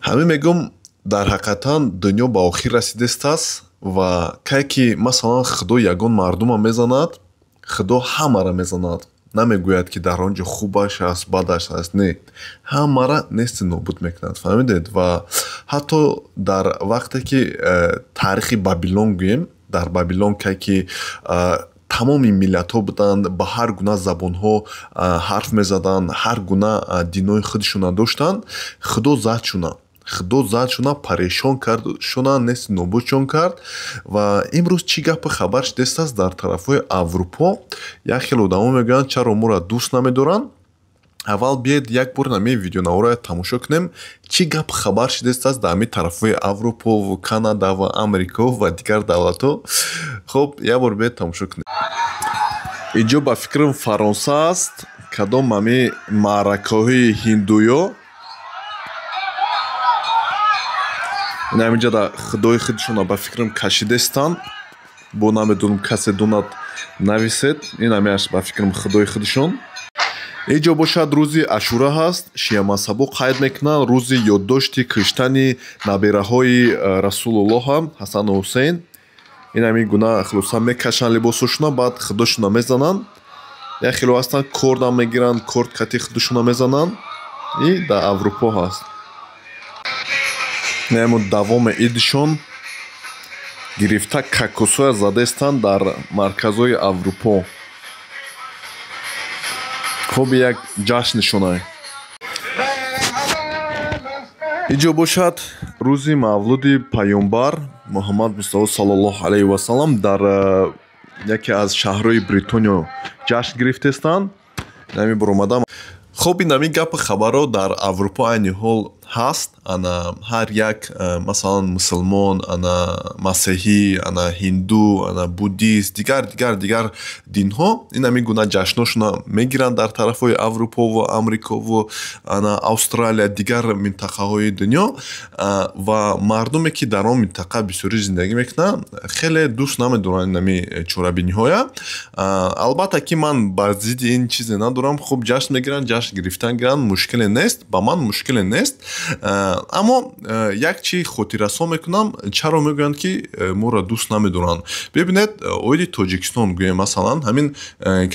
Ҳамин мегӯм, дар ҳақиқатан дунё ба охир расидастааст ва кай ки масалан Худо ягон мардума мезанад, Худо ҳамаро мезанад. Намегӯяд, ки дар он ҷо хубаш аст, бадаш аст. Не, ҳамаро нести нобуд мекунад, фаҳмидед? Ва ҳатто дар вақте ки таърихи Бабилон гӯем, дар Бабилон кай ки тамоми миллатҳо буданд, ба ҳар гуна забонҳо ҳарф мезаданд, ҳар гуна динҳои худшона доштанд, Худо зад шуна. Худо зад шуна, парешон кард шуна, нести нобудшон кард. Ва имрӯз чӣ гапи хабар шудастааст дар тарафҳои Аврупо? Як хел одамо мегӯянд, чаро моро дӯст намедоранд? Аввал биед як бор ҳамин видеонаворо тамошо кунем, чӣ гап хабар шудастааст дар ҳамин тарафҳои Аврупо ва Канада ва Амрико ва дигар давлатҳо. Хуб, як бор биед тамошо кунем. Инҷо ба фикрам Фаронса аст, кадом ҳамин маъракаҳои ҳиндуё. Ин ҳаминҷа да худои худшона ба фикрам кашидастанд. Бо намедонам, касе донад, нависед. Ин ҳамиаш ба фикрам худои худшон. Инҷо бошад рӯзи Ашура ҳаст, шиамазҳабо қайд мекунанд рӯзи ёддошти киштани набераҳои Расулуллоҳам Ҳасану Ҳусейн. Ин ҳамин гуна хулоса мекашанд либосошона, баъд худошона мезананд. Як хело ҳастанд, кордам мегиранд, корд кати худошона мезананд. И дар Аврупо ҳаст. Намо давоми идшон гирифта кокосҳоя задастанд дар марказҳои Аврупо. Хуб, як ҷашншонай. Инҷо бошад рӯзи мавлуди паёмбар Муҳаммад Мустафо саллаллоҳу алайҳи васаллам дар яке аз шаҳрҳои Бритониё ҷашн гирифтастанд. Нами баромадам. Хуб, ин ҳамин гапи хабарро дар Аврупо айни ҳол ҳаст. Ана ҳар як масалан мусулмон, ана масеҳӣ, ана ҳинду, ана буддист, дигар дигар дигар динҳо ин ҳамин гуна ҷашнҳошона мегиранд дар тарафҳои Аврупо ва Амрико ва ана Австралия, дигар минтақаҳои дунё. Ва мардуме ки дар он минтақа бисёрӣ зиндагӣ мекунанд, хеле дӯст намедоранд ин ҳамин чорабиниҳоя. Албатта ки ман бар зидди ин чизе надорам. Хуб, ҷашн мегиранд, ҷашн гирифтан гиранд, мушкиле нест, ба ман мушкиле нест. Аммо як чи хотиррасон мекунам, чаро мегӯянд ки моро дӯст намедоранд. Бибинед, оиди Тоҷикистон гӯем, масалан ҳамин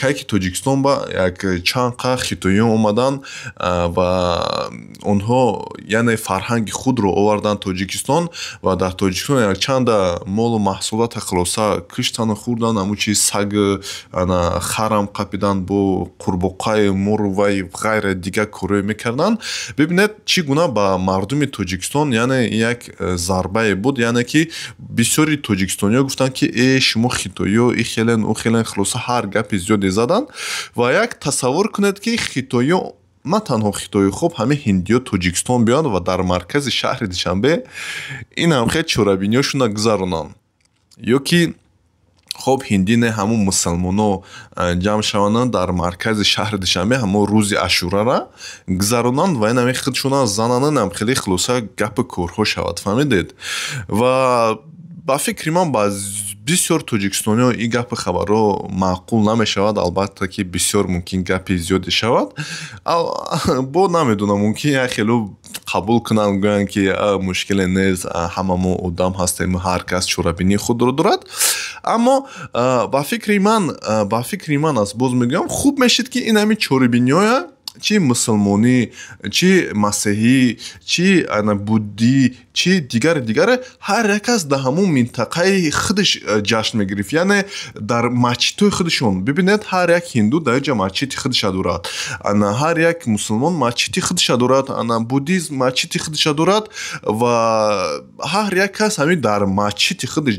кай ки Тоҷикистон ба як чанд қа хитоиён омаданд ва онҳо яъне фарҳанги худро оварданд Тоҷикистон ва дар Тоҷикистон як чанда молу маҳсулота хулоса киштану хӯрдан, ҳамун чи саг, ана харам қапидан, бо қурбоқаи мору вай ғайра дигар корҳое мекарданд. Бибинед, чӣ гуна ба мардуми Тоҷикистон яъне як зарбае буд, яъне ки бисёри тоҷикистониё гуфтанд ки э шумо хитоиё и хелен ӯ хелен, хулоса ҳар гапи зиёде заданд. Ва як тасаввур кунед ки хитоиё, на танҳо хитои, хуб ҳамин ҳиндиё Тоҷикистон биёянд ва дар маркази шаҳри Душанбе ин ҳам хел чорабиниҳошонро гузаронанд. Ё ки хоб ҳиндӣ не, ҳамун мусалмоно ҷамъ шаванд дар маркази шаҳри Душанбе, ҳамон рӯзи Ашурара гузаронанд ва ин ҳамин худшона зананд, ҳам хеле хулоса гапи корҳо шавад, фаҳмидед? Ва ба фикри ман ба бисёр тоҷикистониё ин гапи хабарро маъқул намешавад. Албатта ки бисёр мумкин гапи зиёде шавад. Бо намедонам, мумкин як хело қабул кунанд, гӯянд ки мушкиле нест, ҳама мо одам ҳастем, ҳар кас чорабинии худро дорад. Аммо ба фикри ман аст, боз мегӯям, хуб мешид ки ин ҳамин чорабиниҳоя чи мусулмонӣ, чи масеҳӣ, чи ана буддӣ, чи дигаре дигаре, ҳар як кас дар ҳамун минтақаи худаш ҷашн мегирифт, яъне дар масҷидҳои худашон. Бибинед, ҳар як ҳинду дар ҷа масҷиди худша дорад, ана ҳар як мусулмон масҷиди худша дорад, ана буддизм масҷиди худша дорад ва ҳар як кас ҳамин дар масҷиди худаш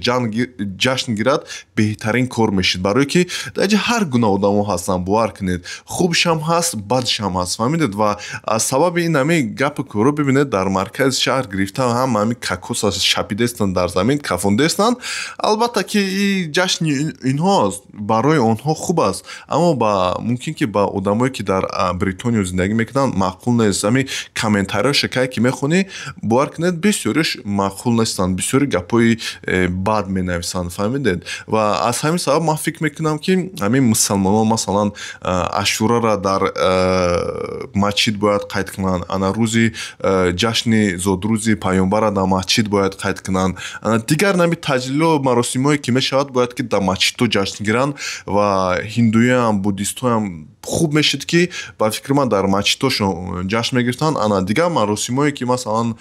ҷашн гирад, беҳтарин кор мешид. Барое ки дар ҷа ҳар гуна одамо ҳастанд, бовар кунед, хубшам ҳаст, бадшам ҳаст, фаҳмидед? Ва аз сабаби ин ҳамин гапи корро бибинед, дар маркази шаҳр гирифта ҳама ҳамин кокоса шапидестанд, дар замин кафондестанд. Албатта ки и ҷашни инҳо барои онҳо хуб аст, аммо ба мумкин ки ба одамое ки дар Бритониё зиндагӣ мекунанд, маъқул нест. Ҳамин комментарияшо кае ки мехонӣ, бовар кунед, бисёриш маъқул нестанд, бисёри гапҳои бад менависанд, фаҳмидед? Ва аз ҳамин сабаб ман фикр мекунам, ки ҳамин мусалмонон масалан Ашурара дар масҷид бояд қайд кунанд, ана рӯзи ҷашни зодрӯзи паёмбара дар масҷид бояд қайд кунанд, ана дигар нами таҷлило, маросимҳое ки мешавад, бояд ки дар масҷидҳо ҷашн гиранд. Ва ҳиндуям, буддистҳоям хуб мешид, ки ба фикри ман дар масҷидҳошон ҷашн мегирифтанд. Ана дигар маросимҳое ки, масалан,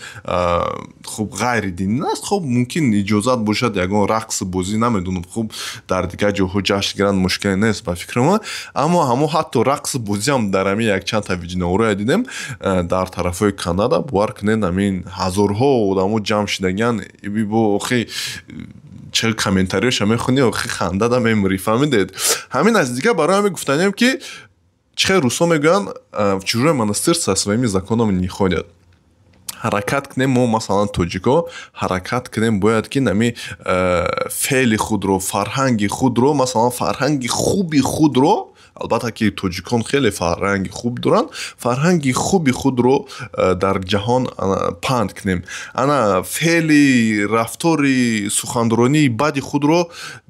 хуб, ғайридинӣ аст, хуб, мумкин иҷозат бошад, ягон рақсу бозӣ, намедонам, хуб, дар дигар ҷойҳо ҷашн гиранд, мушкиле нест ба фикри ман. Аммо ҳамо ҳатто рақсу бозиам дар ҳамин якчандта видеонаворое дидем дар тарафҳои Канада, бовар кунед, ҳамин ҳазорҳо одамо ҷамъ шидагиян. Бо охи чӣ комментариёша мехонӣ, охи хандада мемурӣ, фаҳмидед? Ҳамин аст. Дигар барои ҳамин гуфтанем, ки чӣ хел русо мегӯянд: «В чужой монастырь со своими законами не ходят». Ҳаракат кунем мо, масалан, тоҷико, ҳаракат кунем, бояд ки нами феъли худро, фарҳанги худро, масалан, фарҳанги хуби худро, албатта ки тоҷикон хеле фарҳанги хуб доранд, фарҳанги хуби худро дар ҷаҳон панд кунем. Ана феъли, рафтори, суханронии бади худро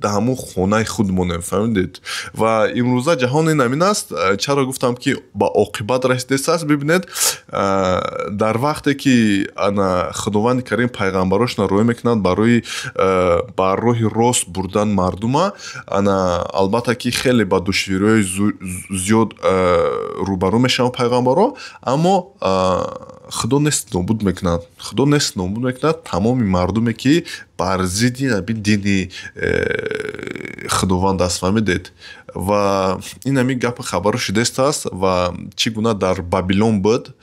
дар ҳамун хонаи худ монем, фаҳмидед? Ва имрӯза ҷаҳон ин ҳамин аст. Чаро гуфтам, ки ба оқибат расидааст? Бибинед, дар вақте ки ана Худованди Карим пайғамбарошонро роҳӣ мекунад барои ба роҳи рост бурдан мардума, ана албатта ки хеле ба душвориҳои зиёд рӯбарӯ мешаванд пайғамбаро, аммо Худо нест нобуд мекунад, Худо нест нобуд мекунад тамоми мардуме, ки бар зидди ҳамин дини Худованд аст, фаҳмидед? Ва ин ҳамин гапи хабаро шудааст. Ва чӣ гуна дар Бабилон буд,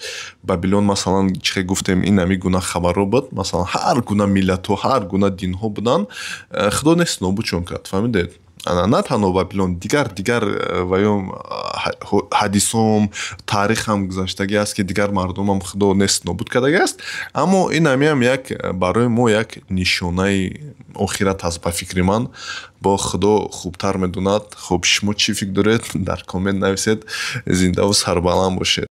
Бабилон, масалан, чӣ хел гуфтем, ин ҳамин гуна хабарҳо буд, масалан, ҳар гуна миллатҳо, ҳар гуна динҳо буданд, Худо нест нобудшон кард, фаҳмидед? На танҳо Бабилон, дигар ваём ҳадисом, таърихам гузаштагӣ аст, ки дигар мардумам Худо нест нобуд кардагӣ аст. Аммо ин ҳамиам як барои мо як нишонаи охират аст, ба фикри ман. Бо Худо хубтар медонад. Хуб, шумо чӣ фикр доред, дар коммент нависед. Зиндаву сарбаланд бошед.